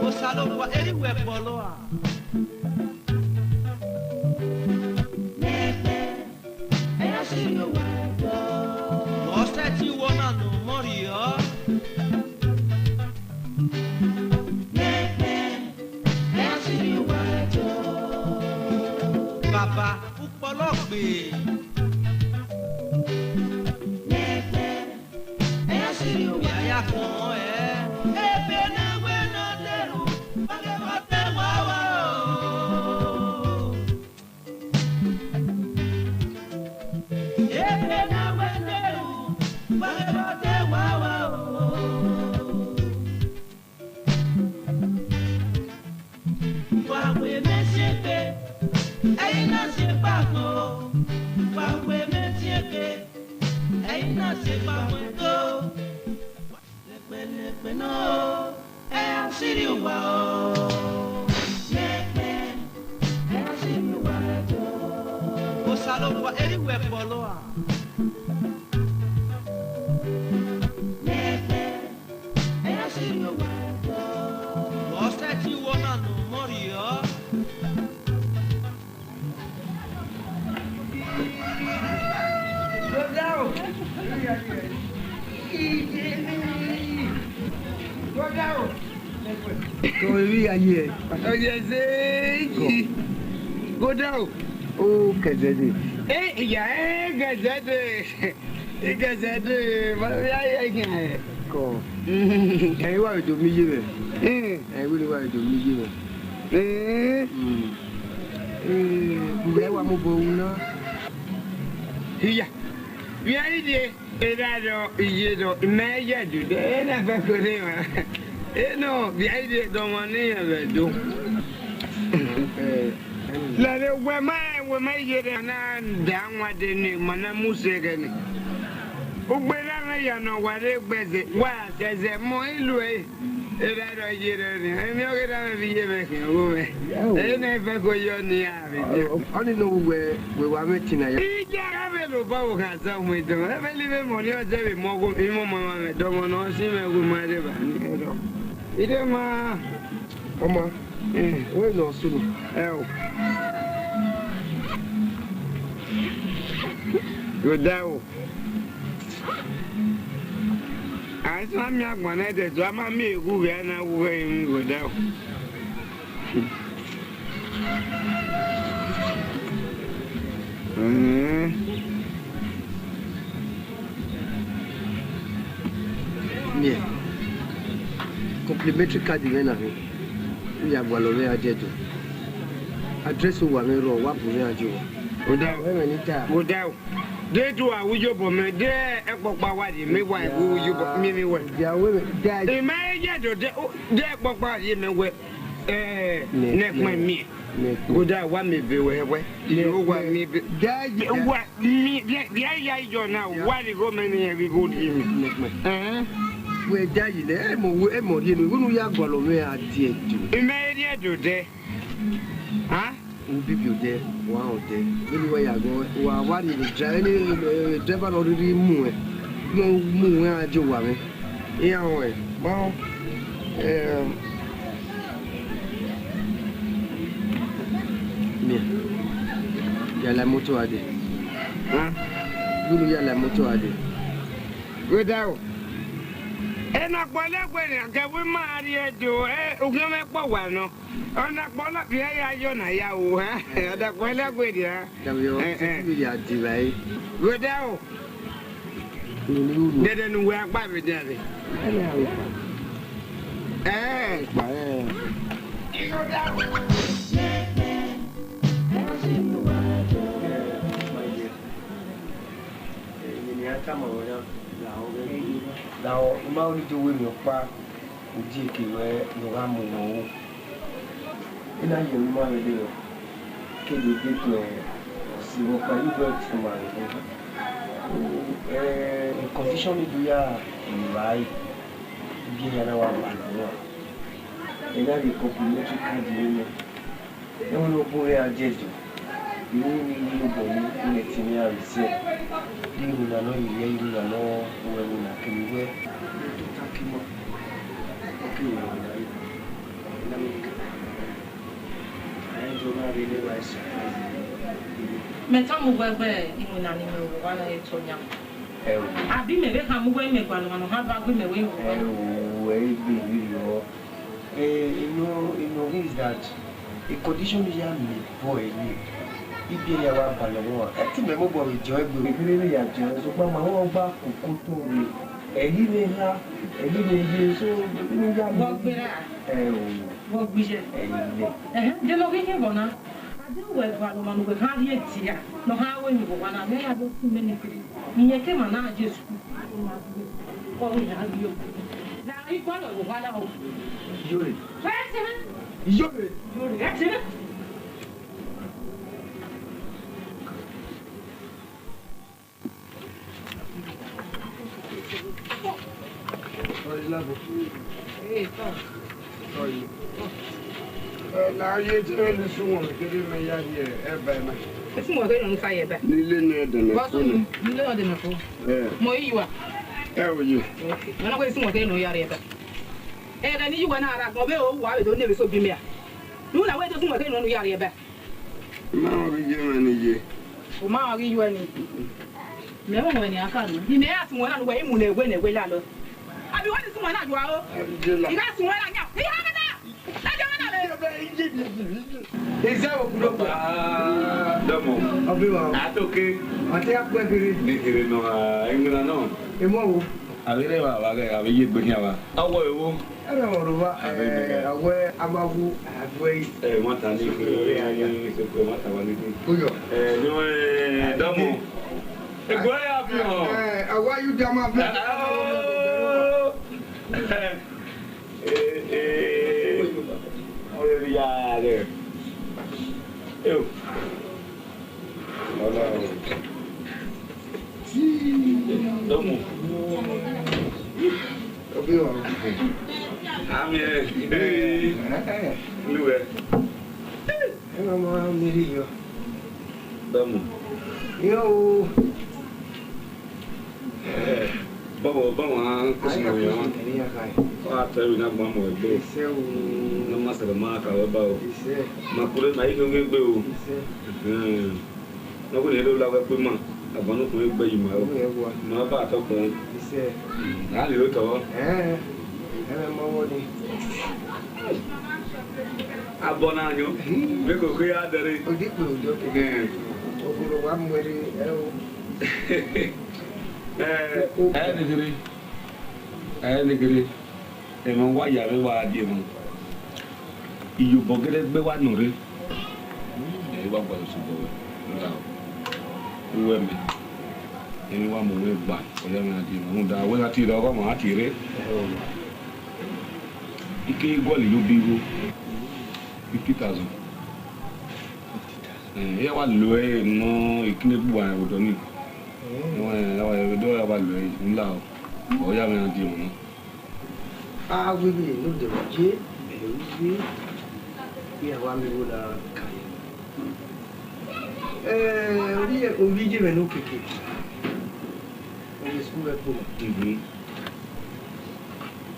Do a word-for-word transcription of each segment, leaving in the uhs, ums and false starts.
Osanobua, erha uwẹ kpọlọ a. Ọ sẹtin wẹ ọna ne ọ mọ rriọ. Baba, u kpọlọ gbe. Nẹgbẹn, ẹyan siri uwa ya kọn ẹn. Ebe ne a wẹ ne ọ te ru, ọ ghe vbe ọ te wa wa o. Ebe ne a wẹ ne ọ te ru, ọ ghe vbe ọ te wa wa o. Wa wẹ mẹ siẹn ke, ẹyin na siẹn kpakpo. Wa wẹ mẹ siẹn ke, ẹyin na siẹn kpakpo ẹto. Nẹgbẹn, nẹgbẹn nọ, ẹ a siri uwa o. Nẹgbẹn, ẹ a siri uwa ẹto. Osanobua, erha uwẹ kpọlọ a. Nẹgbẹn, ẹ a siri uwa ẹto. Ọ sẹtin wẹ ọna ne ọ mọ rriọ. Brother o. Brother o. Ko evi ya ye. Oye se yi. Brother o. O kẹzẹ de. Eh, ya, eh, kẹzẹ de. Igẹzẹ de, ma ya ye yan ẹre. Kọ. Mm. Ẹyin wa vbe do miẹn iye mwẹ. Mm. Ẹyin wẹ ne wa vbe do miẹn iye mwẹ. Mm. Mm. Mm, uwẹ wa mu obọ ru na. Iya. Vbe a i rrie, erha rrọọ, iye rrọọ, imẹ i ye ẹdẹ odẹ, ena fẹko rre emwa. Enọ, vbe a i rrie, dọmọ ne iran vbe do. Eh. Lẹre wẹ ma, wẹ ma yerre na da wan de ne ma na mu sẹ ẹghẹ nẹ. Ugberra mwẹ ya nọ wa rre gbẹzẹ, wa sẹzẹ mọ ilu ẹre. Erha rrọọ yerre ni, emwi ọghe erha mwẹ vbe iye mwẹ khian ọghe mwẹ. Ena fẹko yọ ne iran vbe dia. Ọni nọ wẹ, wẹ wa mwẹ etin na ya. Iye gha vbe lobọ vbe okhan zọ mu idan, ẹ vbe li vbe mọ ni ọ zẹ vbe mọ ọghe imọmọ mwẹ, dọmọ ne ọ si mwẹ ghe ma rre evba ni. Ide ma. Ọma, eh, wẹ nọ sunu. Ẹ o. Rhunmwuda o. A i sẹ ma miẹn agbọn na ẹdẹdẹ, a ma miẹn eghughe, a na wu ẹre emwi rhunmwuda o. Ẹn. Miẹn, complimentary card mwẹ na rre, u ya gualọ mwẹ a die do. Address uwa mwẹ rrọọ, wa bu mwẹ a die owa. Rhunmwuda o. Ẹmwẹ ne I ta. Rhunmwuda o. De tu a wu iyobọ mẹ, de ẹkpọkpa wa rhie mẹ wa wu iyobọ miẹn mwẹ wẹ. Dia wẹ, dia. I ma ye do de, de ẹkpọkpa rhie mẹ wẹ. Eh, nẹkpẹn miẹn. Rhunmwuda wa miẹn ebe wẹ wẹ. Yo, wa miẹn ebe. Wa miẹn, vbe a ya iyọ na, wa rhie igho mẹ ne irẹn ghi gho rhie mẹ. Ẹn. Wẹ da yi nẹ, emọ, emọ rhie nẹ, unu ya gualọ mwẹ a die do. I ma rhie do dẹ. Ha? U bibi odẹ, wa rẹn odẹ. Vbene uwa ya ghe, wa, wa rhie ne dra-, ene, eh, driver ne ọ rhirhi mu ẹn, ne ọ mu ẹn a die owa mwẹ. Iran ruẹn, ma, eh, miẹn, ya la imoto a dee. Hẹn? Vbene u ya la imoto a dee. Rhunmwuda o. Ena kpọlọ ẹguẹ nian, kẹ wẹ ima rhie do, eh, uhiẹn mwẹ kpọ wa nọ. Ọna kpọlọ vbe a ya yọ na ya o, hẹn? Ọna kpọlọ ẹguẹ nian. Dawẹ ọ, eh, eh, sẹtin ya di vbe ẹre. Rhunmwuda o. Dẹdẹ ne uwẹ a gba vbe nian rre. Ẹnẹ a vbe kpa. Ẹn. Kpa, ẹn. Emwi ne iran tama ruẹ na, lahọ, lahọ, I ma rhie do wẹ emwi ọkpa. Udieke wẹ ne ọ gha mu mwẹ o. I na ye emwi ma vbe dee, kevbe ebe tuẹ ọse vbe ọkpa, I do tuẹ ma vbe dee. Eh, condition ni do ya ru evbare, igie hia na wa gba nọ. I na rhie complimentary card ne mẹ. Ẹmwẹ ne ọ bun mwẹ a die do. Iro ni rhie obọ ni, ne ẹtin iran vbe zẹ. Iwinna ne ọ ye rhie, iwinna ne ọ ru ẹvbo na kevbe wẹ, ne ọ tota ke ima, ọ kevbe wẹ na re. Ena vbe ka, a rẹn do na rre ne wa surprise. Mẹ tama uwẹ wẹ iwinna ne imẹ ru owa na re otọ yan. Ẹo. Abi mẹ vbe khama uwẹ, imẹ gualọ ọmwa ne ọ han ba gu imẹ wẹ ru owa. Ẹo, ẹ i gbe vberriọ. Eh, you know, you know, is that the condition ya miẹn boy ni, ibiẹka ya wa balọ wọn. Ẹ te mẹ mobọ vbe jọ egbe. Ekherhe vbe ya jọ, sokpan ma wọn gba koko to rre. Ẹghi vbe ha, ẹghi vbe ye, so, ne ya Vbọ gberra? Ẹ o. Vbọ gbi ye? Ẹ i nẹ. Ẹhẹn, de ne ọ ghi khin vbọ na? A deghẹ uwẹ gualọ ọmwa ne uwẹ kha rhie dia, ne ọ kha ru emwi vbe owa na, mẹ ya do ku mẹ ni kiri. Iyẹn ke emwa na ye school, ọ ghi ya rhie owa. Na i gualọ vbe owa na o. Iyore. Ẹ tẹn. Iyore. Iyore, ẹ tẹn. Sorry, love. Hey, come. Sorry. Ẹ, na ye te ne sunu kede mẹ ya rhie ẹba na. Sunu kede ne u sa ye ẹba. Nile ne ẹdẹ ne Bọ fo sunu, na. Nile ne ẹdẹ ne fo. Ẹ. Mọ iyuẹ. Ẹ o ye. Okay. Mẹ na wẹ sunu kede ne u ya rhie ẹba. Ẹ, ẹghẹ ne iyuẹ na ra gbọn vbe o wa vbe do ne vbe so bi mẹ a. Nu na wẹ do sunu kede ne u ya rhie ẹba. Ma rẹn ghi ye mwẹ ni ye. U ma rẹn ghi ye uẹ ni. Mẹ vbe ọmọ nian ka nọ. Imẹ a sunu ẹre na ne uwẹ i mu ne ẹwe ne ẹwe lalọ. Abi wẹ ni sunu ẹre na yua o. Ẹ, jela. I gha sunu ẹre na yan. I ha na. Ẹ jẹ mwẹ na le. Izẹ wo kudo pa. Dọmọ. Ọbi wa. A to ke. A te akpẹ kere. Ni kere nọ, a, iwinna nọ. Emọ wo. A vbe rre evba vbe a ghẹ, a vbe ye egbe khian vba. Awọ ewo. Ẹrọ ọrọre uwa, a vbe nẹ. Eh, awẹ a ma wu, a gu ẹre. Ẹ, ẹmwata ni khin, sokpan ẹmwata wa ni khin. Uyọ. Ẹ, ni wẹ, dọmọ. Egbe ya fi hàn. Eh, àwa yóò dá máa bẹ. Ah, oh. Eh, eh. Ọrẹ ya rẹ. Ẹ o. Ọlọ́run. Dọmọ. Obi wa. Ami ẹ. Ẹ. Luwẹ. Ẹ ma ma mi ri yọ. Dọmọ. Yo. Ẹ, bọbọ, bọbọ, a, kọsọmọ yọ. Ọ a tọ ẹvbo na gbọn mọ egbe. Isẹ o. Ne ọ ma sẹrẹ ma ka wẹ ba o. Isẹ. Ma kure ma yi ghe gbe o. Isẹ. Hmm. Ne ọ wẹ ne ọ la wẹ kpe ma, agbọn nokhuo egbe yi ma o. Ọ wẹ wa. Ma ba tọ kpẹn. Isẹ. Na lele otọ. Ẹ, ẹ ma wọ ni. Abọ na yọ. Hmm. Be ko ke ya dẹre. Odi kpe odi ọke. Ẹ. Ogoro wa mu ẹre, ẹ o. Ẹ, ẹ ne kere, ẹ ne kere, emwa wa ya vbe wa die emwa. Iyobọ gẹdẹgbẹ wa nọ rre, ẹ wa gba osu bọ wẹ, ra uwẹ mẹ, emwi wa mu mwẹ gba, ọ ya mwẹ a die emwa, rhunmwuda wẹ na tie rre, ọghe ọmwa a tie rre. I ke guọlọ iyo bi igho, fifty thousand. Ẹ, iran wa lo ẹre nọ, ikun egbe uwa rẹn vbe odọ nii. Ẹ, iran wa lo ẹre, ne ọ ya mwẹ a die emwa na. A wẹ vbene odẹ vbe ye, ẹ, ẹ, iran wa miẹn igho na ka ye. Ẹ, ovbi, ovbi iye mwẹ ne okiekie, ọ vbe school ẹkpo na. Mhm.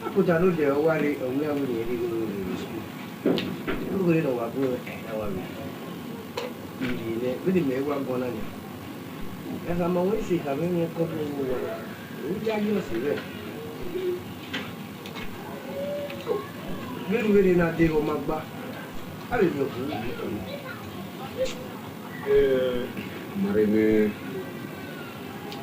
Akota ne odẹ ọ wa rre, ọ wian vbene irẹn rhie igho rre school. Igho ne ọ wa bu ẹre na wa vbe rhie nẹ, vbene imẹ wa guan na nia. Ẹ khama ruẹ ese, khama emwi ẹkọ bu owa. Ovbi iye ọ sẹ vbẹ. Vbene u vbe rre na deghẹ ọ ma gba, a vbe miẹn okhuo. Eh, ma rre nẹ,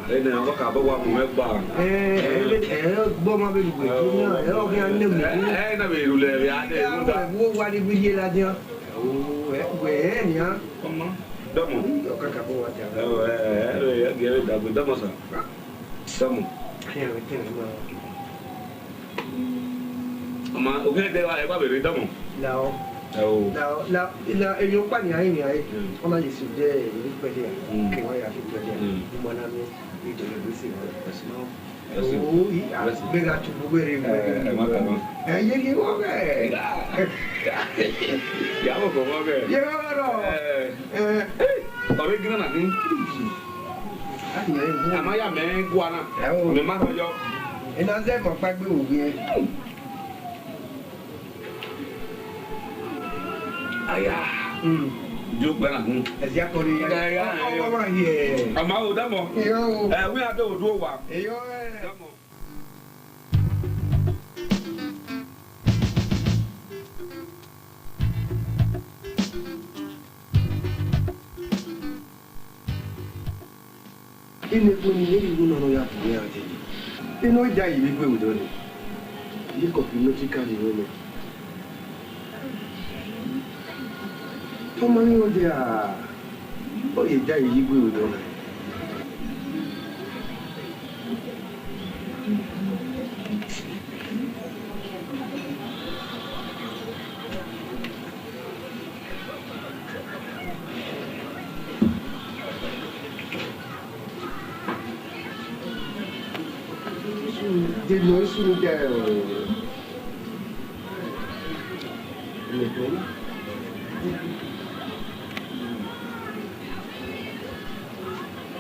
ma rre nẹ, ọ ka bọ wa mu mwẹ gba. Eh, eh, eh, gbọ ma vbe lugbe, eh, na, eh, ọ khian ne mu. Eh, eh, na vbe rulẹ vbe a de, ẹ, runda. Wo wa ni gbe ye ladian. O, eh, wẹ, eh, nian. Ọmọ, dọmọ. Ọ ka ka bọ wa dia. Eh, eh, eh, eh, eh, eh, dagbe, dọmọ sa. Dọmọ. Ọma, okhian ẹdẹ wa, ẹ wa vbe rre dọmọ. Lao. Ẹ o. Lao, lao, lao, emwi ọkpa ni a rinmwian re. Mm. Ọ na ye sẹ odẹ emwi kpẹdẹ a, mm, ke wa ya fi kpẹdẹ a. Mm. Uma na miẹn, e dọlegbe sẹ emwa. Yes. Yes. O, i, a, yes, gbe gha tubu gbe rre. Ẹ, ẹ, ẹ, ma ta nọ. Ẹ, ye ghi wọ ghẹ. Ya vbe kọ vbọ ghẹ. Ye vbe rọ. Ẹ. Ẹ. Ọ vbe gina na hin. A ma ya mẹ gua na. Ẹ o. Mẹ ma rhọ yọ. Ena zẹ mọ kpa gbe wo gbe. Aya. Mm. Di okpẹ na hin. Ẹzia kọ ni ya. Aya, aya. Ọ ma hiẹ. Ama o, damọ. Iyo. Ẹ, wi a do do wa. Iyo, ẹ. Damọ. Ine ẹkpo ni, ẹ i ghi igho nọ ne ọ ya bu mwẹ ra dee. Ene ọ da ye vbe igue vbe odọ nẹ, I ye kọmplementary card mwẹ nẹ. Te ọ ma ghi rhunmwuda, ọ ye da ye igue vbe odọ nẹ. De nọ isu ni da ẹre.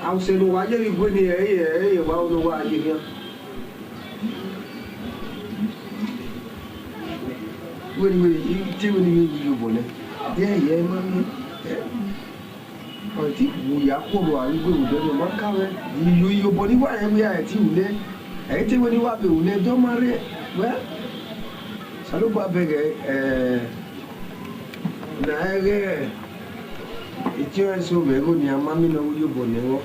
Ausẹ ne uwa ye vbe igue ni, ẹ i re, ẹ i re wa ne uwa ye khian. Wẹ, wẹ, I te wẹ ne I vbe ru iyobọ nẹ. De ẹ i re ma miẹn? Ọ ti wu ya khuọrọ a, igue vbe odẹ nọ ma ka mwẹ. Iyo, iyobọ ne I wa rẹn wẹ a ti ru nẹ, ẹ i te wẹ ne I wa vbe ru nẹ, de ọ ma rre. Wẹ, Osanobua bẹghe, ẹ, ne a i ghẹ itiọn eso mwẹ igho nian ma miẹn ne ọ ru iyobọ nẹ vbọ.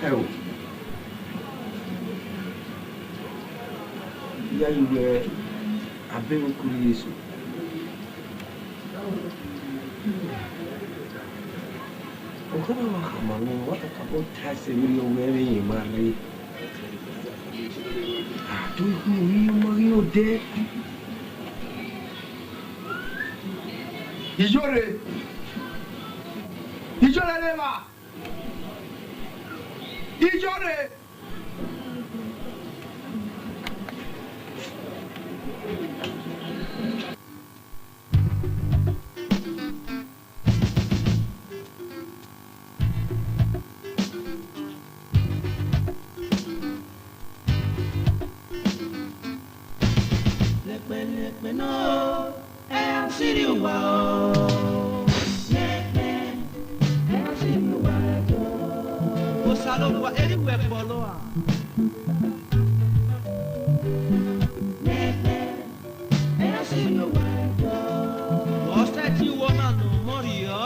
Ẹo, I ya ye wẹ a bẹghe ukuru Jesu. Ọghe na wa khama nẹ, wa kakabọ ta ẹse vberriọ wẹ vbe irẹn ma rre. A do ikun vbe irẹn ma ghi odẹ. Iyore, Iyore rre evba, Iyore. Lẹkpẹlẹkpẹ nọ, ẹ a sirri uwa o. Lẹkpẹ, ẹ a sirri uwa ẹdọ. Osanobua, erriọ uwẹ kpọlọ a. Lẹkpẹ, ẹ a sirri uwa ẹdọ. Ọ sẹtin wẹ ọna ne ọ mọ rriọ.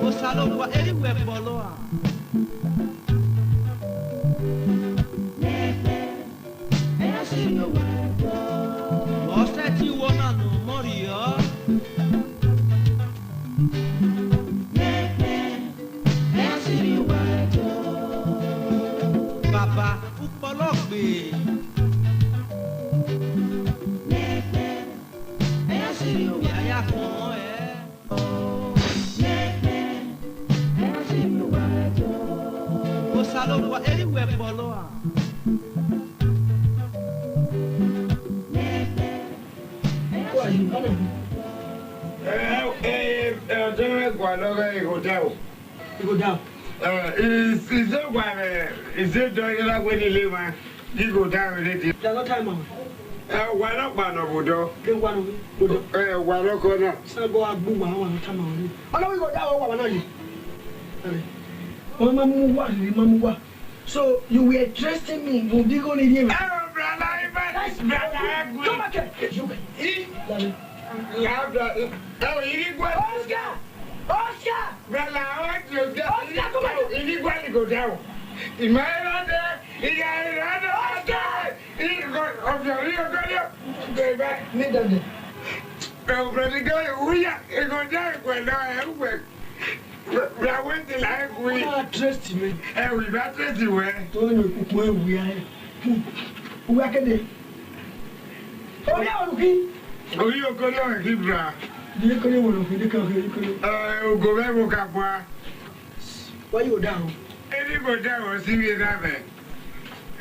Osanobua, erriọ uwẹ kpọlọ a. Ọ sẹtin wẹ ọna ne ọ mọ rriọ. Baba, u kpọlọ gbe. Ya ya kọn ẹre. Osanobua, erriọ uwẹ kpọlọ a. Ẹ, ẹ, ẹ, ọdọ mwẹ gualọ ghe igho da o. Igho da o. Ẹ, i, izẹ wa mwẹ, izẹ dọ i la wẹ ne I le mwa, igho da o rre dee. Da nọ time awẹ. Ẹ, wa nọkpa nọ vbe odọ. Ke wa nọ vbe odọ. Ẹ, wa nọkọ na. Sẹ bọ a gbe uwa, wa nọ time awẹ rre. Ọ na wẹ igho da o, wa wa na ye. Ẹ, ọ ma mu wa, rhirhi ma mu wa. So you were trusting me, you did go in here. Oh, brother, brother, brother, come back here. You, I, yeah, brother. Oh, you did go. Oscar! Oscar! Brother, I want to get Oscar, come back here. You did go and go down. In my brother, he got another Oscar! He go. Ọviọnrhiọnrhiọn, bẹbẹ. Ne dande. Ẹ, ọviọnrhiọnrhiọn, uya, igho da ẹguẹ nọ, ẹ, uwẹ. Ra wẹ te la ẹgui. Una trust me. Ẹ, we ba trust wẹ. To ne ukpọn ẹwi a. Uwa kede. Oya oruki. Oyi okolo ẹki bra. Di kede wo oruki, di kede wo oruki. Ẹ, ogo vẹ wo ka gua. Why you down? Eni go da wọ si vbe na mẹ.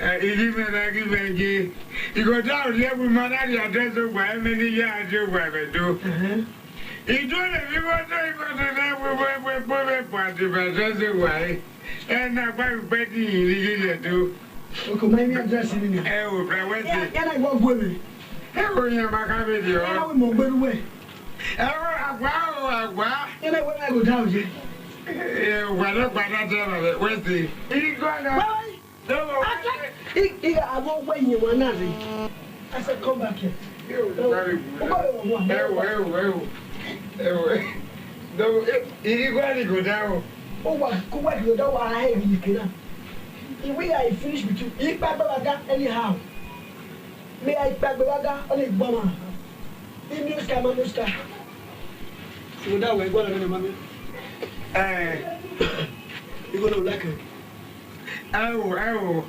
Ẹ, I ghi mẹ na ghi mẹ ye. I go da wọ rhie ẹvbo ma na rhie address ogua, ẹ mẹ ne I ya address ogua vbe do. Ẹhẹn. I do lele imoto, imoto na wẹ, wẹ, wẹ, wẹ, wẹ, pa ti ba address ogua ẹre. Ẹ na gba yu pẹ di yin rhie ye do. Okay, ma imi address ni na. Ẹ o, bra wẹ se. Ya, ya na iwọ gu ẹmwẹ. Ẹ o, yan ma ka vbe rriọ. Ya na wẹ mọ gberu wẹ. Ẹ o, agua o, agua. Ya na iwọ na go down ye. Ẹ, wa na gba na de ma vbe wẹ se. I go na. Bye. No, no. Ata, i, i, abo wẹ yin wa na rre. I said, come back here. Yo, very good. Ẹ wo, ẹ wo, ẹ wo. Ẹ wo. No, eh, I ghi gualọ igho da o. Uwa, ku uwa igho da wa he vbe iyeke na. Iwe ya finish with you. I kpagbe wa ga anyhow. Me I kpagbe wa ga, ọni gbọmwa. I miẹn Oscar, ma miẹn Oscar. Igho da wa, igho da wa, ma miẹn. Eh. Igho na like. Ẹ o, ẹ o.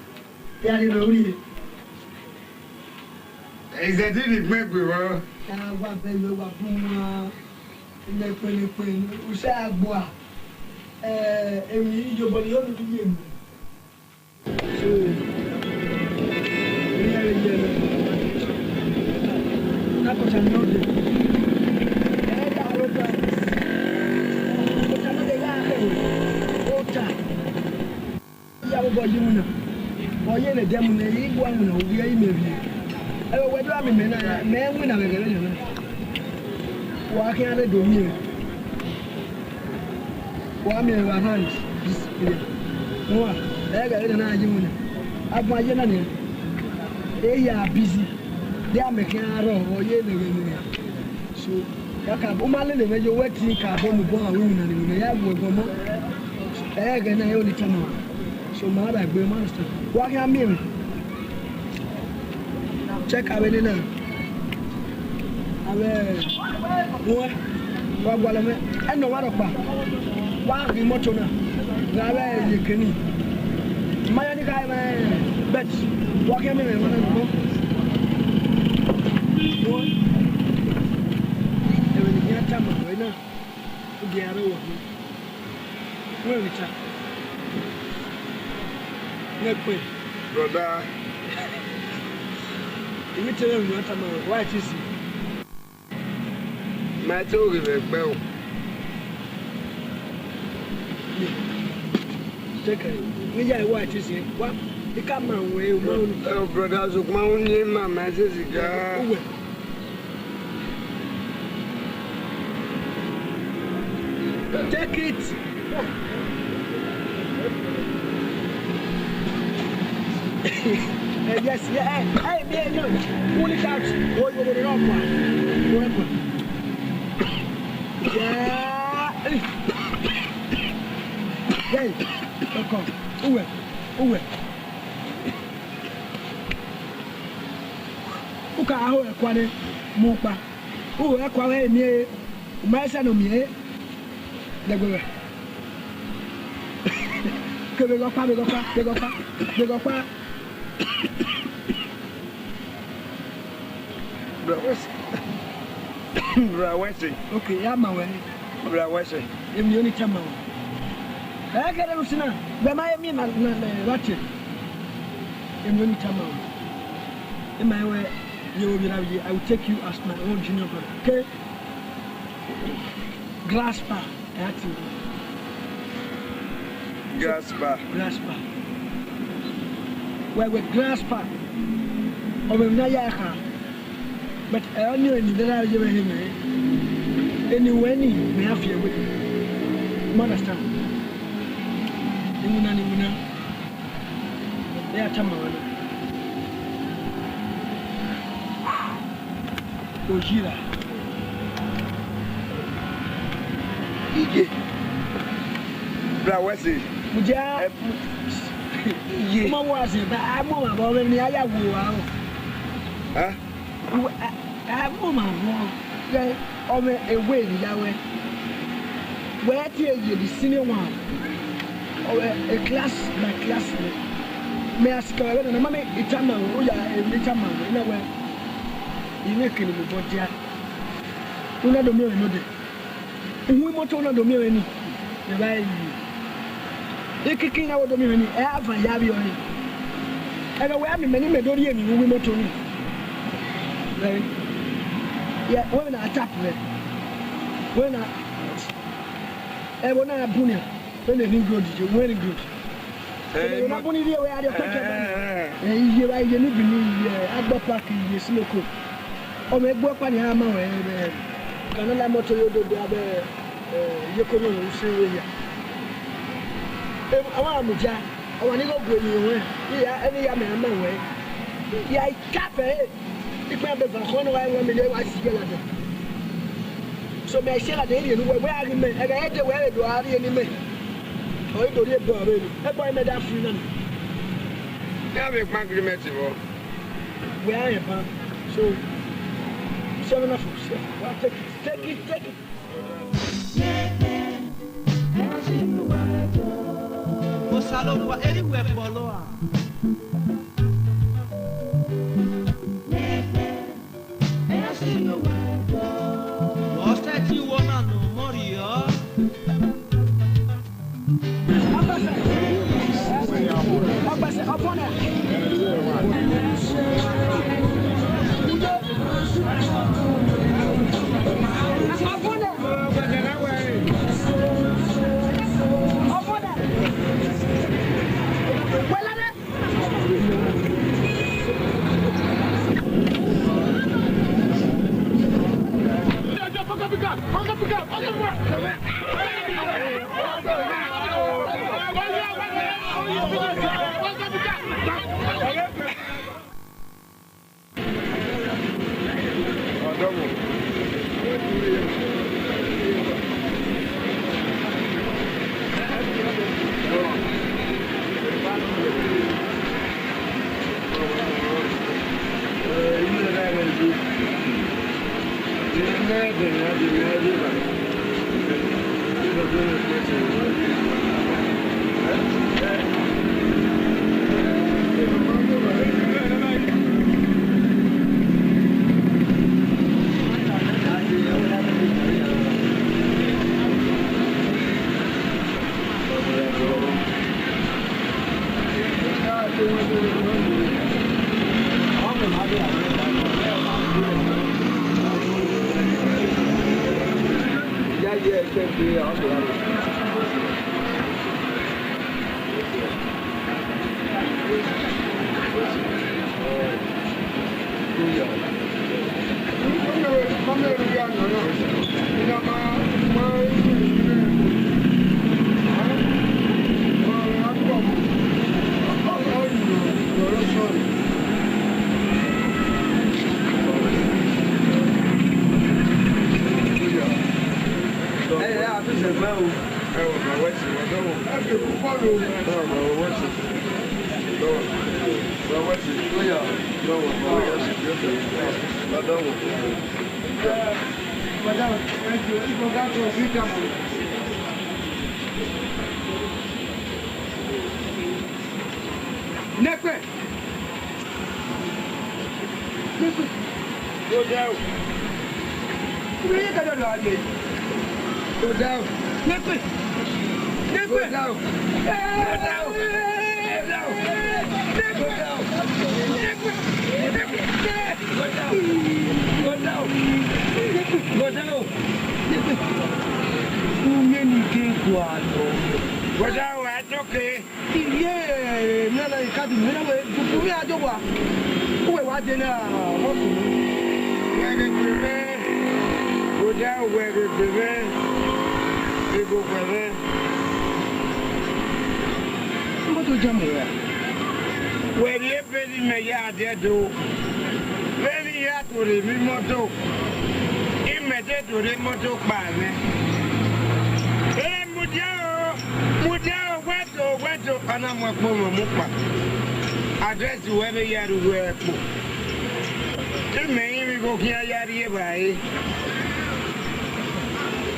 Ya rhie nọ rie. Izẹdiri gbẹn gbe vbọ. A wa bẹghe wa bu wan, nẹkpẹn nẹkpẹn, usẹ agbua. Ẹ, emwi iyobọ ni yo ne u ye mẹ. So, emwi ya vbe ye mẹ. Na kọta ni ọ dee. Ẹ ya ro bẹs. Kọta ni ọ dee gha khe. Ota. Iya vbe obọ ye iwinna, ọ ye ne ẹdẹ mu nẹ, I gua winna, ovbi ẹre imẹ rhie. Ẹ vbe wẹ do gha miẹn imẹ na, mẹ winna vbe ẹghẹ vbene na. Wa khian rre do miẹn, wa miẹn vbe around this area. Nua, ẹghẹ vbene na ye winna. Avan ye na nian. Eya busy. De amẹ khian rrọọ, ọ ye ne ẹghẹ ne iran. So, kaka, u ma lele mwẹ ye, wẹ te ka bọ mu obọ, a wẹ winna ne winna, ya gu ẹguọn mọ. Ẹghẹ na, ẹ i only tama. So, ma ra egbe, ma understand. Wa khian miẹn mwẹ. Check avbe nena. Avbe ruẹ, wa gualọ mwẹ. Ẹnọ wa rhọkpa. Wa ghe imoto na. Gha vbe iyeke ni. Ma ya ni gha mwẹ, but wa khian miẹn mwẹ, wa na nọ. Ruẹ. Ẹvbo ne I khian tama ruẹ na. U dia rre owa. Wẹ vbe ta. Nẹkpẹn. Brother. Emwi te mwẹ emwi ne I tama ruẹ, wa i te si. Ma i te ghi vbe gbe o. Take it. Ne I ya wa i te si. Wa, I ka ma ruẹ, u ma ru. Eh, brother, sokpan u ni ma, ma i te si ga. Uwẹ. Take it. Eh, yes, yeah, eh, eh, me, no. Pull it out. Oh, you will not. Yeah. Hey, come on. Uwe, uwe. U ka ho ẹkua ne mu kpa. U ho ẹkua vbe miẹn, u ma sa ne ọ miẹn. Dẹgbe wẹ. Ke vbe ghe ọkpa, vbe ghe ọkpa, vbe ghe ọkpa, vbe ghe ọkpa. Bra wẹ sẹ. Bra wẹ sẹ. Okay, ya ma wẹ ni. Bra wẹ sẹ. Emwi ne I tama ruẹ. Ẹ kẹrẹ ne u si na, wẹ ma emwi na, na, na, wa te. Emwi ne I tama ruẹ. Ima wẹ, ye wo vbe ra ye, I will take you as my own junior brother. Okay? Graspa, ẹ a tie. Graspa. Graspa. Wẹ, wẹ, graspa. Ọ vbe emwi na ya kha. But ẹ ọ ni eni da ye vbe hẹ mẹ. Eni wẹ ni, mẹ a fi ẹwe. You understand? Iwinna ni iwinna. Ẹ a tama ruẹ na. Ojira. Iye. Bra wẹ sẹ. Mudia. Ẹ, iye. Ọmọ wa sẹ, ba, a mọ wa vbe ni a ya wo wa o. Uwẹ, a, a mu ma vbọ, ghẹ, ọ mwẹ ewe ne I ya ruẹ. Wẹ tie ye the senior one. Ọ mwẹ a class, my class nẹ. Mẹ a sikẹ vbe nana, ma mẹ I tama, u ya, emwi ne I tama, I na wẹ, I mwẹ eke ne I mobọ dia. U na do miẹn mwẹ nodẹ. Uwu imoto na do miẹn mwẹ ni, mẹ vba re yi. Ikiki na wo do miẹn mwẹ ni, ẹ a van ya vbiẹ ọre. Ẹghẹ wẹ a miẹn mẹ ni mẹ do rhie emwi vbe uwu imoto ni. Ẹ, yẹ, wẹ na tap mwẹ. Wẹ na, ẹvbo na bun nian, vbene ring road ye, wẹ ring road. Ẹ, ma bun ni rhie wẹ a rhie ọkpẹkẹ ma. Ẹ, iye vba iye ni bi ni iye, agbọ park iye Siloko. Ọ mwẹ egbe ọkpa ni a ma wẹ, ẹ, kan na la moto yo dodo abẹ, ẹ, iye ko no se wẹ ya. Ẹ, a wa mudia, ọ wa ni gho gu emwi ruẹn, iye, ẹni ya mẹ a ma wẹ. Ya ka fẹ, ikpẹn abẹ va khọn ne wa wan mi ye wa si ye lade. So mẹ si lade rhie ne uwẹ, wẹ a ghi mẹ, ẹghẹ ẹdẹ wẹ vbe do a rhie ne imẹ. Ọ i do rhie bọ vbe ni. Ẹgbẹe mẹ da free na. Ya vbe kpa agreement vbọ? Wẹ a rẹn ban. So, sẹ na fo, sẹ, wa take it, take it, take it. Osanobua, erriọ uwẹ bọlọ a. Ọ sẹtin wo na ne ọ mọ rriọ. Madam, thank you. If you got to, we come. Nekpe. Nekpe. Go down. Where you got to do? Go down. Nekpe. Nekpe. Go down. Go down. Go down. Nekpe. Go down. Go down. Go down. Go down. Uwẹ ni ke gualọ. Go down, I don't care. Iye, nana, ikadi, nana, we, du, du, ya, jọ wa. Uwẹ wa de na, wa ku. Wẹ ghe gbe mwẹ, oja wẹ ghe gbe mwẹ, ego gbe mwẹ. Imoto jam wẹ. Wẹ rhie ebe ne imẹ ya dẹ do. Vbene I ya tore emwi imoto, imẹ te do rhie imoto kpa mwẹ. Ẹ mudia o, mudia o, wẹ do, wẹ do, a na mu ẹkpo mwẹ mu kpa. Address wẹ vbe ya ru wẹ ẹkpo. Mẹ i rinmwian igho khian ya rrie evbare.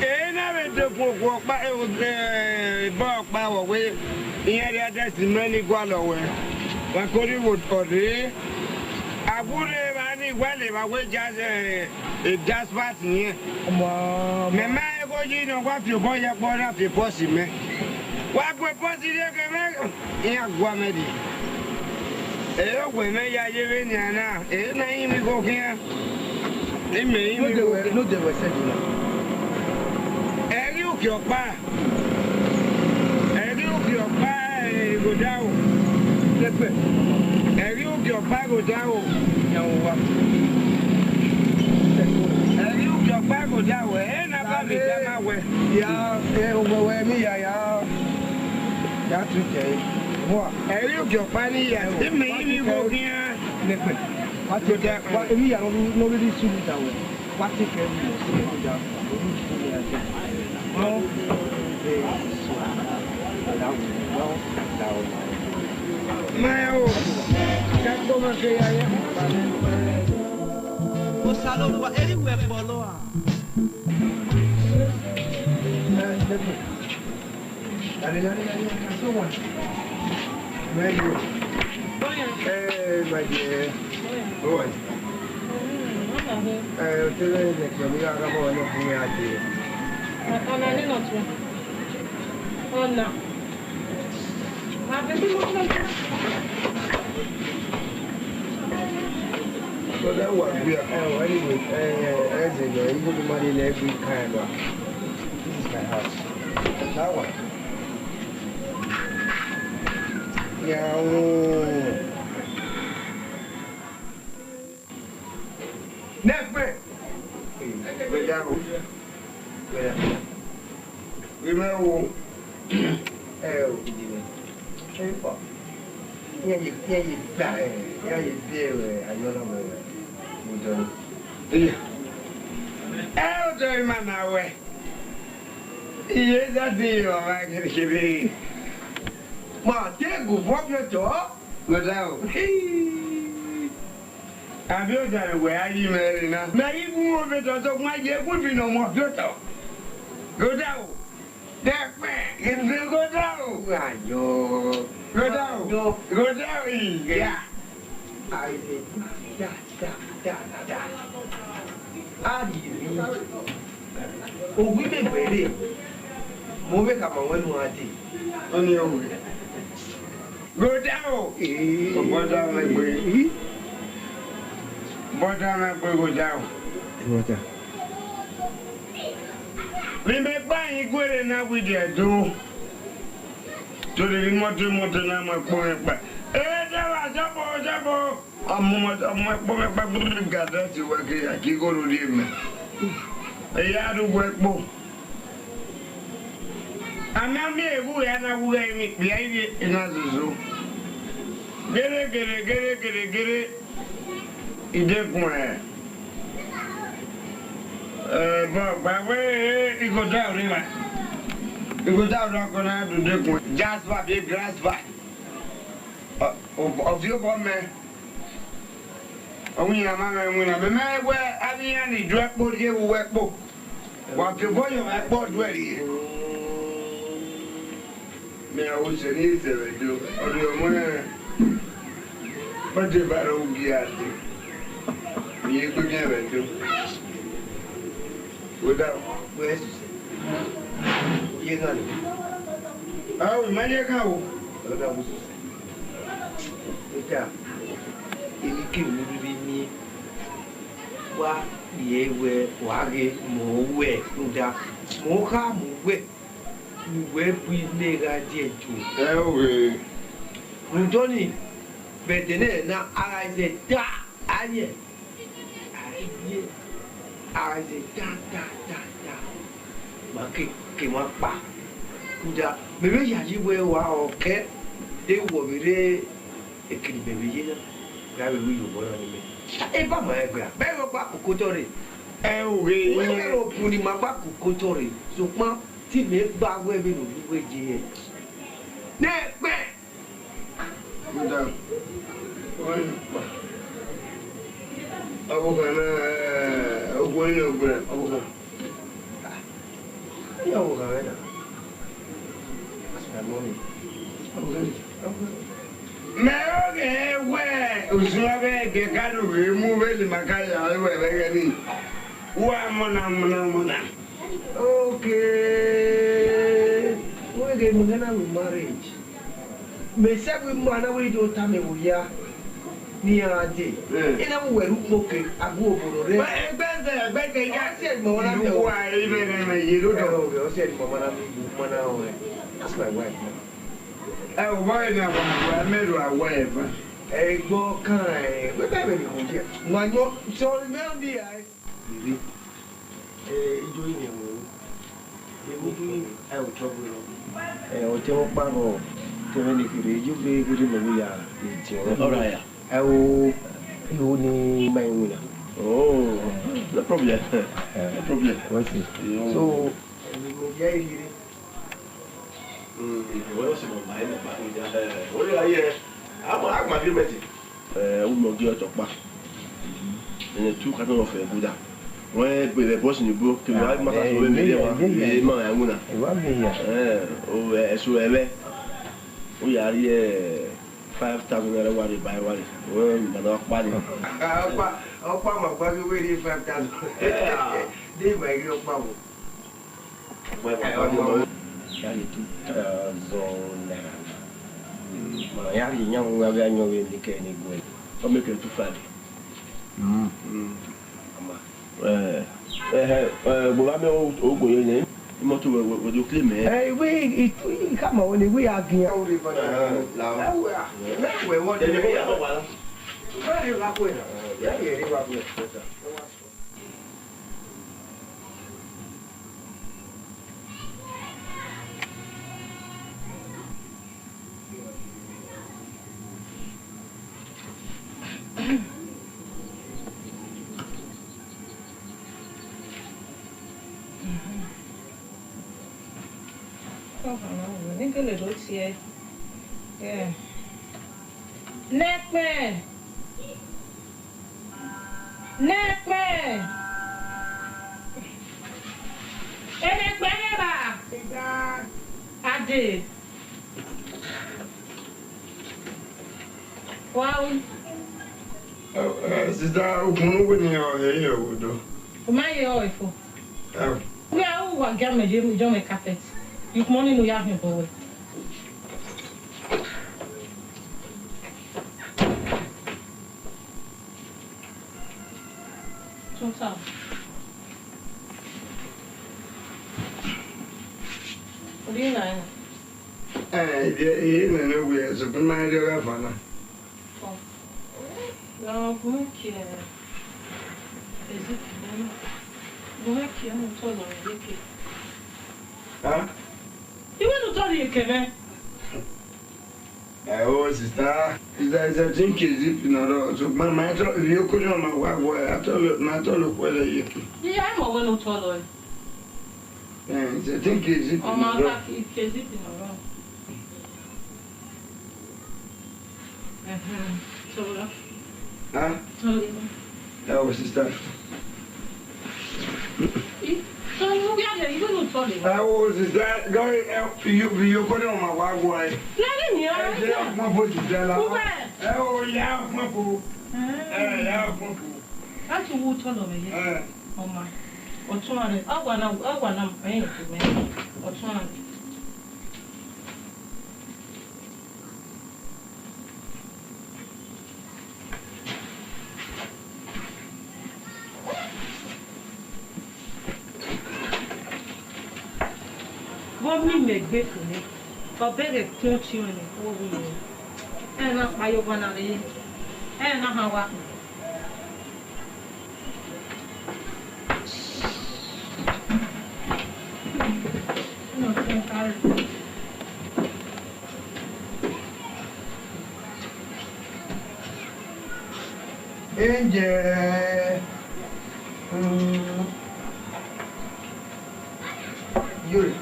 Ena vbe dekun okhuo ọkpa, eh, eba ọkpa vbe wẹ iran rhie adesima ni gualọ wẹ. Wa ke orhigho ọ rre. A gu rre evba ni wa lele evba wẹ Jas-, eh, Jasper iyẹn. Mẹ ma igho yi nọ, wa fi obọ ya ẹkpo na fi bọsi mẹ. Wa gu bọsi rhie ke mẹ. Iran gua mẹ rrie. Ẹ, wẹ mẹ ya ye vbenian na, ẹ, na i rinmwian igho khian. Imẹ i rinmwian igho khian. No de wẹ, no de wẹ sẹ do na. Ẹ ghi uki ọkpa. Ẹ ghi uki ọkpa, ẹ, Ighodaro. Lẹgbẹ. Ẹ ghi uki ọkpa Ighodaro. Yan wa. Ẹ ghi uki ọkpa Ighodaro. Ẹ na ba vbe dama wẹ. Ya, ẹ, wẹ, wẹ, mi ya, ya. Ya tu kẹ, wa. Ẹ i re ugiọkpa ne I ya, imẹ i rinmwian igho khian. Nẹkpẹn. Wa te kẹ, wa, emwi ya ne ọ rhirhi sunu da wẹ. Wa te kẹ, emwi ya ne ọ rhirhi sunu da wẹ. Ọ, eh, so, da wẹ, da wẹ. Ma ya o, ka kpọmọ ke ya ye. Osanobua, erriọ uwẹ kpọlọ a? Eh, nẹkpẹn. Dale, dale, dale, dale, so one. Very good. Hey, my dear. Go on. Eh, tell me the next one. You are going to be at the. Ọna ni nọ tu. Ọna. So that one, we are, eh, anyway, eh, as in, uh, you go to marry in every kind of, this is my house. That one. Yeah. Nẹkpẹn. Wẹ ya o. Wẹ ya. Wẹ mẹ o. Ẹ o, ìdí mi. Ẹ fọ. Iran ye, iran ye gba, ẹ, iran ye biẹ, ẹ, ayọ na mẹ, ẹ, mo dọ ni. Iya. Ẹ o dọ ima na wẹ. Iye dadi ọmwa kherhe kherhe. Ma te gu vọ fi otọ. Brother o. Hii. Avbe ọdare wẹ a yi mwẹ rre na. Mẹ i gu mwẹ ovbe otọ, sokpan a ye gu ibi ne ọ mu ọviotọ. Brother o. Dẹkpẹ, gẹdẹ brother o. Ayọ. Brother o. Ayọ. Brother o, iya. Aye, da, da, da, da. A rhie emwi. Owa imẹmẹ rre, mo vbe khama ruẹn ne u gha dee. Ọni ọ wẹ. Brother o. Ee. Brother mwẹ gbe. Brother mwẹ gbe, brother o. Brother. Vbe imẹ gba yin guerre na, we dey do. To the remote, remote na ma kpo ẹkpa. Ee, dẹwa, zọbo, zọbo. Ọmọ, ọmọ ẹkpo mwẹ kpa gbẹdẹdẹ ga dẹ ti wẹ ke ya ki igho ro rhie mẹ. Eya ru wẹ kpo. A ma miẹn evbure a na wu ghẹ emwi ikpia ivbi na zozo. Gere, gere, gere, gere, gere. Idekuẹn. Ẹ, bọ gba wẹ, ẹ, igoda ọre ma. Igoda ọre ọkọ na do dekun. Jasper bie Grasper. Ọ, ọ, ọ viọ obọ mẹ. Ọ winna ma mwẹ winna. Mẹ mẹ wẹ avbe iran ni ju ẹkpo rhie vbe uwu ẹkpo. Wa ke obọ yọ ẹkpo duẹ rhie. Mẹ a wo sẹ ne I sẹ vbe do. Ọ rhie ọmọ rẹ. Ọ deba rẹ ugia dee. Iye gbe gẹn vbe do. Wẹ da. Wẹ sẹ. Ye ghan. A, wẹ ma ye ghan o. Ọ da wo sẹ. Rita, emwi kemwi ne u rhirhi miẹn, wa rhie wẹ wa ghe mẹ wẹ rhunmwuda, mẹ ọ kha mu wẹ ne uwẹ bu ine gha die ẹto. Ẹ o ghe. Rhunmwuda ọnii, vbe ẹdẹ nẹ na, a gha zẹ da, a rẹn. A rẹn, a gha zẹ da, da, da, da. Ma ke, ke ma kpa. Rhunmwuda, mẹ vbe yayi wẹ wa ọ kẹ, de wọ vbe rre. Ekene mẹ vbe ye na, gha vbe ru iyobọ na ne imẹ. Eba ma rẹn gbẹra, bẹghe ọ gba koko otọ rre. Ẹ o ghe. Wẹ vbe ro bun ne ima gba koko otọ rre, sokpan te imẹ gba wẹ vbene ovbi uwẹ ye rẹn. Nẹkpẹn. Brother, why you kpa? Ọvbokhan na, eh, okhuo nii nọ gbẹn, ọvbokhan. Ah, iran ọvbokhan mwẹ na. That's my mommy. Ọvbokhan, ọvbokhan. Mẹ ọghe wẹ, usun avbe ẹgbẹ ka do vbe mu vbe lima ka ya vbe wẹ vbe ẹghẹ nii. Wa mọ na, mọ na, mọ na. Okay. Wẹ ghe mẹ na vbe marriage. Mẹ sẹ vbe ima na wẹ do tama ẹvbo hia ne iran dee. Eh. I na mu wẹ ru ukpoke, a gu obo nọ rre. Egbe ẹzẹ, egbe ẹzẹ, ya. Ọ siẹ ne ima na miẹn. Uwa, ẹ, ivẹ ne mẹ ye do dọ. Ẹ, ọ siẹ ne ima na miẹn, ima na rẹn. That's my wife now. Ẹ, u ma rẹn ne a wa, wa mẹ ru a wa ẹmwẹ. Ẹ, egbe ọkan, ẹ, wẹ bẹ vbe ne ikhuo ye. Wa yọ, sọ, mẹ ọ di a. Rere, eh, ijo yin ẹmwẹ ru. Emudu yin, ẹ, otọ gbe rọ. Eh, ọtẹn ọkpa rọ, tẹmwẹ ne kherhe, ijo gbe kherhe mẹ vbe ya, eh, tiẹn. All right, yeah. Ẹ o, iho ni ma winna. Oh, no problem. No problem. What's it? Yeah. So, eh, mẹ ya rere. Mm, wẹ ọ sẹ ne ọ ma, ẹ, ma kpa ghi da, ẹ, wẹ gha ye, a ma, a ma agreement. Ẹ, u nọ gie ọtọ ọkpa. Ẹnẹ tu ka tọ nọ fẹ guda. Wẹ gbe vbe bọsi ni bro, kevbe a ma ta so vbe mẹ wa. Ẹ, ma ya winna. Ẹ, o, ẹ, so ẹmwẹ. U ya rhie five thousand naira wa rre ba wa rre. Wẹ ma na kpa ni. Ọkpa, ọkpa ma kpa ghi wẹ rhie five thousand. Yeah. De ma rhie ọkpa vbo. Ya rhie two thousand naira na. Ma ya rhie iyan vbe avbe ayọn vbe eni kẹ ne gue. Ọ make it two five. Mm. Mm. Ama. Eh, eh, eh, eh, gbe vbe amẹ o, o gbe ye nẹ. Imoto wẹ, wẹ, wẹ do claim ẹ. Eh, iwe, i, i, i khama wẹ ne iwe ya gian. Eh, la. Eh, wẹ, ah, mẹ wẹ wọ. Ẹ, ẹ, ẹ, ẹ, wa la. Wẹ rhie vbe akhuẹ na. Ẹ, ẹ, ẹ, rhie vbe akhuẹ. Nẹkpẹn! Nẹkpẹn! Enẹkpẹn rre evba! Ade! Wa ru. Eh, eh, sister, ukpọn ne uwẹ ni ọ he ye odọ. U ma ye ọre fo. Eh. Wẹ a ru wa gia mẹ ye, ye mẹ carpet. Ukpọn ni ne u ya hin obọ wẹ. Tota. Odi na ya. Eh, ivie, ivie nene wẹ, sokpan ma rhie ọghe avan na. Ọ. Ọ, gu mwẹ kie, eh, Ezekiel na. Gu mwẹ kie ne u tọlọ ẹre ke. Ha? Iwẹ ne u tọlọ ẹre ke mwẹ. Eh, oh, sister. Sister, sister, think Ezekiel na rọ. Sokpan ma tọ, ivie okori ọmwa wa wẹ, a tọlọ, ma tọlọ okhuo ẹre ye. Iye, a ma wẹ ne u tọlọ ẹre. Eh, sister, think Ezekiel na rọ. Ọ ma ka ki, ki Ezekiel na rọ. Ẹhẹn, tọlọ. Ha? Tọlọ. Ẹ wo, sister. I, tọlọ, u ya lẹ, iwẹ ne u tọlọ. Ẹ wo, sister, gari, ẹ, ivie, ivie okori ọmwa wa wẹ. Lẹghe ni, ẹ, ẹ, jẹ ọgbọn bo, sister, la. Uwẹ. Ẹ wo, ya ọgbọn bo. Ẹ. Ẹ, ya ọgbọn bo. A tu wu tọlọ mwẹ ye. Ẹ. Ọ ma. Ọtuan rẹ, ọ wa na, ọ wa na, ẹ, ẹ, ọtuan rẹ. Vbe ọ miẹn imẹ egbe fo nẹ, ọ bẹghe ẹtin ọtiọnrẹn ne ọ wu yọ. Ẹre na kpa ye owa na rre, ẹre na han wa kpao. Angel, mm, Yuri.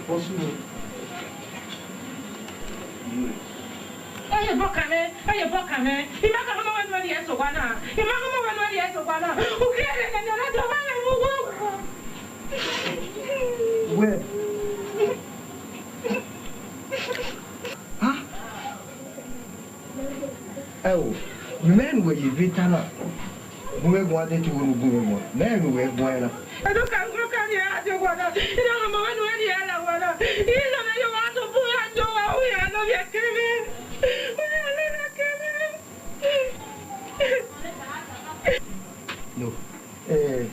What's your name? Yuri. Ẹ ye bọ kan mwẹ, ẹ ye bọ kan mwẹ. I ma ka hama wẹ ne u rhie sẹ owa na. I ma ka hama wẹ ne u rhie sẹ owa na. U ghi rhie ne a na do vba mwẹ vbe uwu. Wẹ. Ha? Ẹo, mẹ ne uwẹ ye vbe ta na, gu mwẹ guan de te uwu ne u gu mwẹ guan, mẹ ne uwẹ guan na. Ẹdọka, ẹdọka ni a de owa na, I na hama wẹ ne u rhie la owa na. I na na ye owa do bu ya ye owa, u ya nọ vbe ẹkẹmwẹ. U ya nọ vbe ẹkẹmwẹ. No. Eh,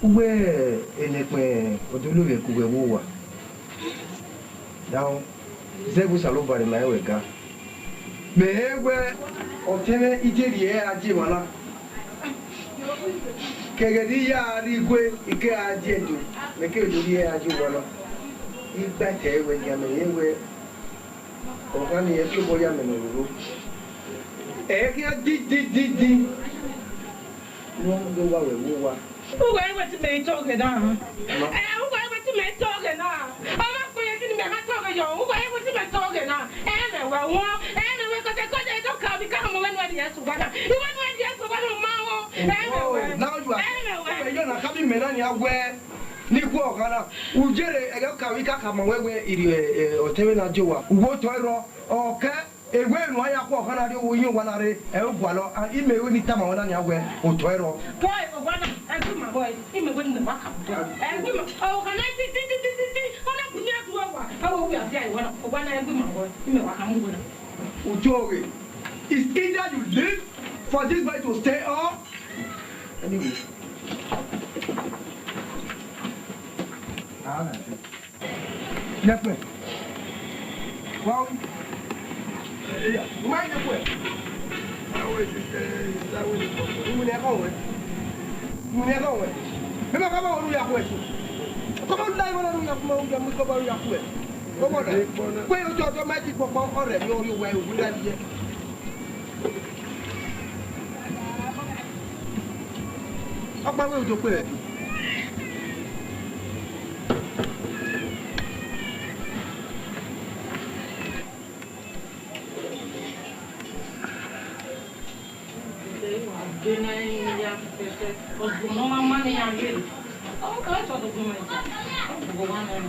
uwẹ enẹkpẹn ọdoluvbiẹ ke uwẹ vbe owa. Now, zẹ vbe Osanobua ne ma rẹn ruẹ ga. Mẹ rẹn wẹ ọtẹn mwẹ I te rhie ẹre a die emwa na. Ke ẹghẹ ne I ya rre igue, I kegha die ẹdo, mẹ keghi do rhie ẹre a die owa na. I gba ẹtẹ ruẹ yan mẹ rẹn wẹ ọkhan ni ẹ tobọ ya mẹ ne ọ roro. Ẹ khian di, di, di, di. Ne ọ do wa wẹ vbe owa. Uwẹ i wẹ te imẹ i tọ ghe na. Ma. Ẹ, uwẹ i wẹ te imẹ i tọ ghe na. Ọ ma kpe ye ghi ne imẹ ma tọ ghe yọ. Uwẹ i wẹ te imẹ tọ ghe na. Ẹ mẹ wẹ wọn. Ẹ mẹ wẹ kọtẹ kọtẹ do ka bi ka mọ wẹ nuẹ rhie sẹ owa na. I wẹ nuẹ rhie sẹ owa na ma wọn. Ẹ mẹ wẹ. Oh, now you are. Ẹ mẹ wẹ. Uwẹ yọ na ka bi mẹ na nia wẹ. Ni khuẹ ọkhan na. U jere ẹghẹ ka vbe ka ka ma wẹ wẹ I rhie, eh, ọtẹn mwẹ na die owa. U wo otọ ẹrọ. Ọ kẹ. Ewe ne a ya khuẹ ọkhan na rrie owa, iye owa na rre, ẹ i gualọ, and imẹ wẹ ne I tama ruẹ na nia wẹ, otọ ẹrọ. Boy, owa na, ẹ gbe ima boy, imẹ wẹ ne wa ka boy. Ẹ gbe ima, ọkhan na ti, ti, ti, ọ na bu ni a du owa, ẹ wẹ, wẹ a dia owa na, owa na ẹ gbe ima boy, imẹ wa ka mu wẹ na. Ujoge, it's either you leave for this boy to stay or anyway. Ah, Nẹkpẹn. Wa ru. Iya, u ma nẹkpẹn. Iwinna ẹghẹ ọnrẹn. Iwinna ẹghẹ ọnrẹn. Mẹ ma ka ma ru ya khuẹ. Kọ ma la iwinna ru ya khuẹ, ma ru ya mu kọ ma ru ya khuẹ. Kọ ma la. Kue yo jọ jọ ma ti kpọkpọ ọrẹ mi o yo wa iwinna ye. Ọkpa wẹ odokpe rẹ.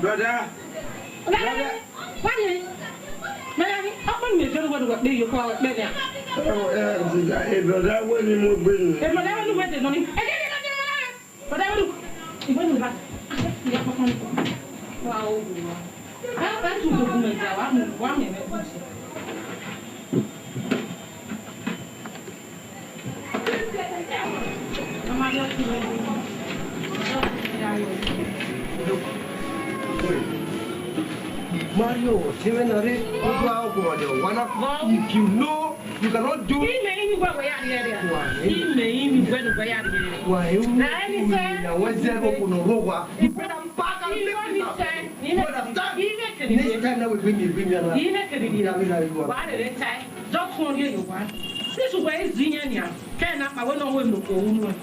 Brother. Brother. Wani, mẹ ya ni, ọkpa ni mẹ jẹ ne uwẹ ne uwẹ kpe ye okhuo, uwẹ kpe nia. Eh, eh, brother, wẹ ne mu egbe nu. Eh, brother, wẹ ne uwẹ de nọ ni. Eh, de, de, de, de, de. Brother, wẹ ne, iwẹ ne uwẹ. Ah, ya kpọkpọ ni. Wa o, wa. Eh, eh, tu do gun mẹ ja, wa mu, wa mu mẹ. Mario, ọtẹn mwẹ na rre, ọ do aro guọmọ de owa na. If you know, you cannot do. Imẹ i ni wẹ wẹ ya rhie ẹre. Wa, eh. Imẹ i ni wẹ ne wẹ ya rhie ẹre. Wa, eh, anytime. Na wẹ zẹ vbe okhuo ne ọ rre owa. You better pack and leave this house. You understand? Next time na wẹ gbe mi, gbe mi ana. Imẹ kere rhie. Ya mi na rhie owa. Wa rere tae. Just wan rhie ye owa. Since uwẹ i zẹ iran nia, ke na kpa wẹ ne ọ hu emwi ne okhuo ru nuẹn.